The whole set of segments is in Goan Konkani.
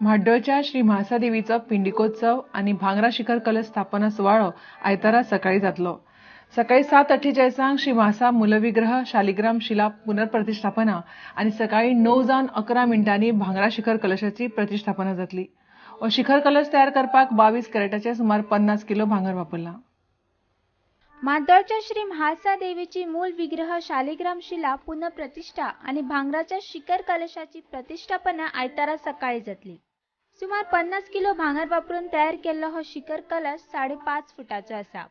म्हाड्डोळच्या श्री म्हाळसादेवीचो पिंडिकोत्सव आनी भांगरा शिखर कलश स्थापना सुवाळो आयतारा सकाळी जातलो. सकाळी 7:48 श्री म्हाळसा मूलविग्रह शालिग्राम शिला पुनर्प्रतिष्ठापना आनी सकाळी 9:11 भांगरा शिखर कलशाची प्रतिष्ठापना जातली. हो शिखर कलश तयार करपाक 22 कॅरेटाचे सुमार 50 किलो भांगर वापरला. म्हाड्डोळच्या श्री म्हाळसा देवीची मूल विग्रह शालिग्राम शिला पुनर्प्रतिष्ठा आनी भांगराच्या शिखर कलशाची प्रतिष्ठापना आयतारा सकाळी जातली. सुमार 50 किलो भांगर वापरून तयार केल्लो हो शिखर कलश 5.5 फुटाचो आसा.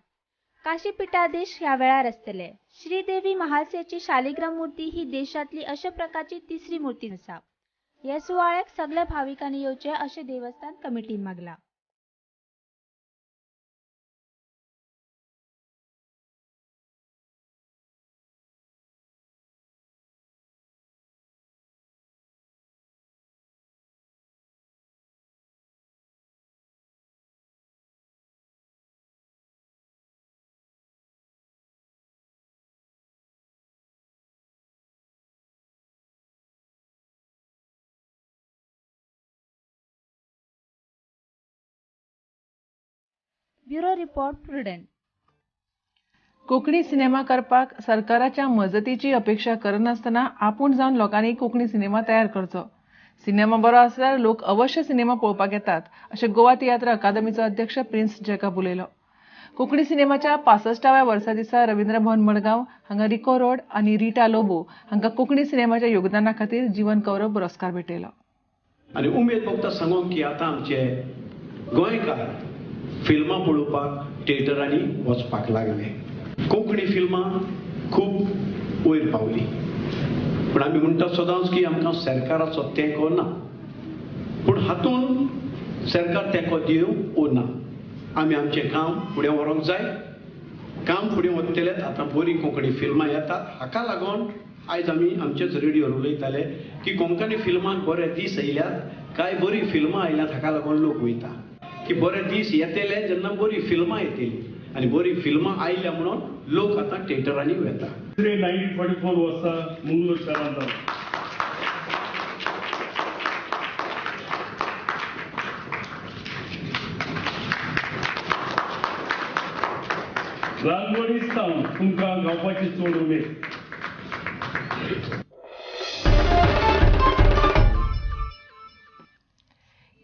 काशी पिठाधीश ह्या वेळार आसतले. श्रीदेवी म्हाळसेची शालिग्राम मूर्ती ही देशांतली अशा प्रकारची तिसरी मूर्ती आसा. ह्या सुवाळ्याक सगळ्या भाविकांनी येवचे अशें देवस्थान कमिटीन मागला. Bureau report, Prudent. Konkani cinema करपाक सरकाराच्या मजतीची अपेक्षा करनासतना आपूण जावन लोकांनी कोंकणी सिनेमा तयार करचो. सिनेमा बरो आसल्यार लोक अवश्य सिनेमा पळोवपाक येतात अशें गोवा तियात्र अकादमीचो अध्यक्ष प्रिन्स जेकब उलयलो. कोंकणी सिनेमाच्या 65व्या वर्सा दिसा रवींद्र भवन मडगांव हांगा रिको रोड आनी रिटा लोबो हांकां कोंकणी सिनेमाच्या योगदाना खातीर जीवन गौरव पुरस्कार भेटयलो. आनी उमेद भोगता सांगूंक की आतां आमचे गोंयकार फिल्मां पळोवपाक थिएटरांनी वचपाक लागले. कोंकणी फिल्मां खूब वयर पावली, पूण आमी म्हणटा सदांच की आमकां सरकाराचो तेंको ना, पूण हातूंत सरकार तेंको दिवंक उरना. आमी आमचें काम फुडें व्हरूंक जाय. काम फुडें वतलेच आतां बरीं कोंकणी फिल्मां येतात. हाका लागून आयज आमी आमचेच रेडियोर उलयताले की कोंकणी फिल्मांक बरे दीस आयल्यात, कांय बरीं फिल्मां आयल्यात, हाका लागून लोक वयता की बरे दीस येतले जेन्ना बरी फिल्मां येतली आनी बरी फिल्मां आयल्या म्हणून लोक आतां थिएटरांनी वता. 1944 वर्सा मंगलोर शारांत जालो. ल्हानपणी सावन तुमकां गावपाची चड उमेद.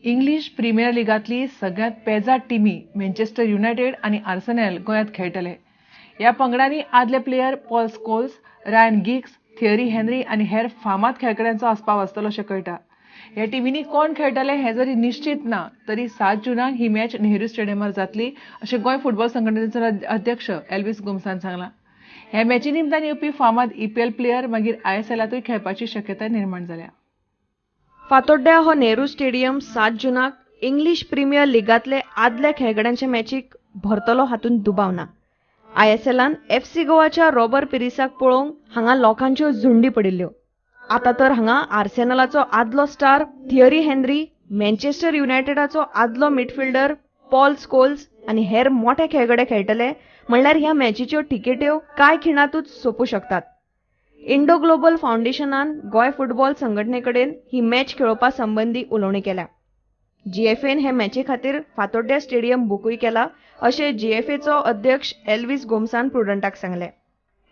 इंग्लीश प्रिमियर लिगांतली सगळ्यांत पेजाद टिमी मँचेस्टर युनायटेड आनी आर्सेनल गोंयांत खेळटले. ह्या पंगडांनी आदले player Paul Scholes, Ryan Giggs, Thierry Henry आनी हेर फामाद खेळगड्यांचो आस्पाव आसतलो अशें कळटा. ह्या टिमींनी कोण खेळटले हें जरी निश्चीत ना तरी 7 जूनाक ही मॅच नेहरू स्टेडियमार जातली अशें गोंय फुटबॉल संघटनेचो अध्यक्ष एल्विस गोम्सान सांगलां. ह्या मॅची निमतान येवपी फामाद ईपीएल प्लेयर मागीर आयएसएलांतूय खेळपाची शक्यताय निर्माण जाल्या. फातोड्ड्या हो नेहरू स्टेडियम 7 जूनाक इंग्लीश प्रिमियर लिगांतले आदल्या खेळगड्यांच्या मॅचीक भरतलो हातूंत दुबाव ना. आयएसएलान एफसी गोवाच्या रॉबर पिरिसाक पळोवंक हांगा लोकांच्यो झुंडी पडिल्ल्यो. आतां तर हांगा आर्सेनलाचो आदलो स्टार थियरी हेनरी, मँचेस्टर युनायटेडाचो आदलो मिडफिल्डर पॉल स्कोल्स आनी हेर मोठे खेळगडे खेळटले म्हणल्यार ह्या मॅचीच्यो तिकेट्यो कांय खिणांतूच सोंपूं शकतात. इंडो ग्लोबल फावंडेशनान गोंय फुटबॉल संघटने कडेन ही मॅच खेळोवपा संबंदी उलोवणी केल्या. जीएफएन हे मॅची खातीर फातोड्ड्या स्टेडियम बुकूय केला अशें जीएफएचो अध्यक्ष एल्विस गोम्सान प्रुडंटाक सांगलें.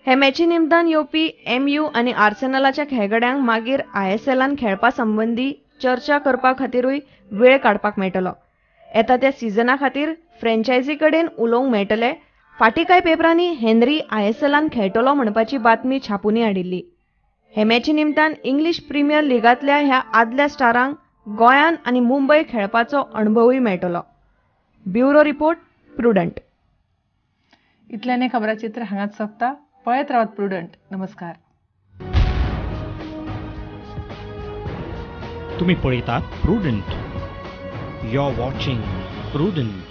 हे मॅची निमतान येवपी एमयू आनी आर्सेनलाच्या खेळगड्यांक मागीर आयएसएलान खेळपा संबंदी चर्चा करपा खातीरूय वेळ काडपाक मेळटलो. येता त्या सिजना खातीर फ्रँचायझी कडेन उलोवंक मेळटले. फाटीं कांय पेपरांनी हेनरी आयएसएलान खेळटलो म्हणपाची बातमी छापून हाडिल्ली. हे मॅची निमतान इंग्लीश प्रिमियर लिगांतल्या ह्या आदल्या स्टारांक गोंयान आनी मुंबय खेळपाचो अणभवूय मेळटलो. Bureau report, Prudent. इतल्याने खबराचित्र हांगाच सोंपता. पळयत रावात प्रुडंट. नमस्कार. तुम्ही पळयतात Prudent. You are watching Prudent.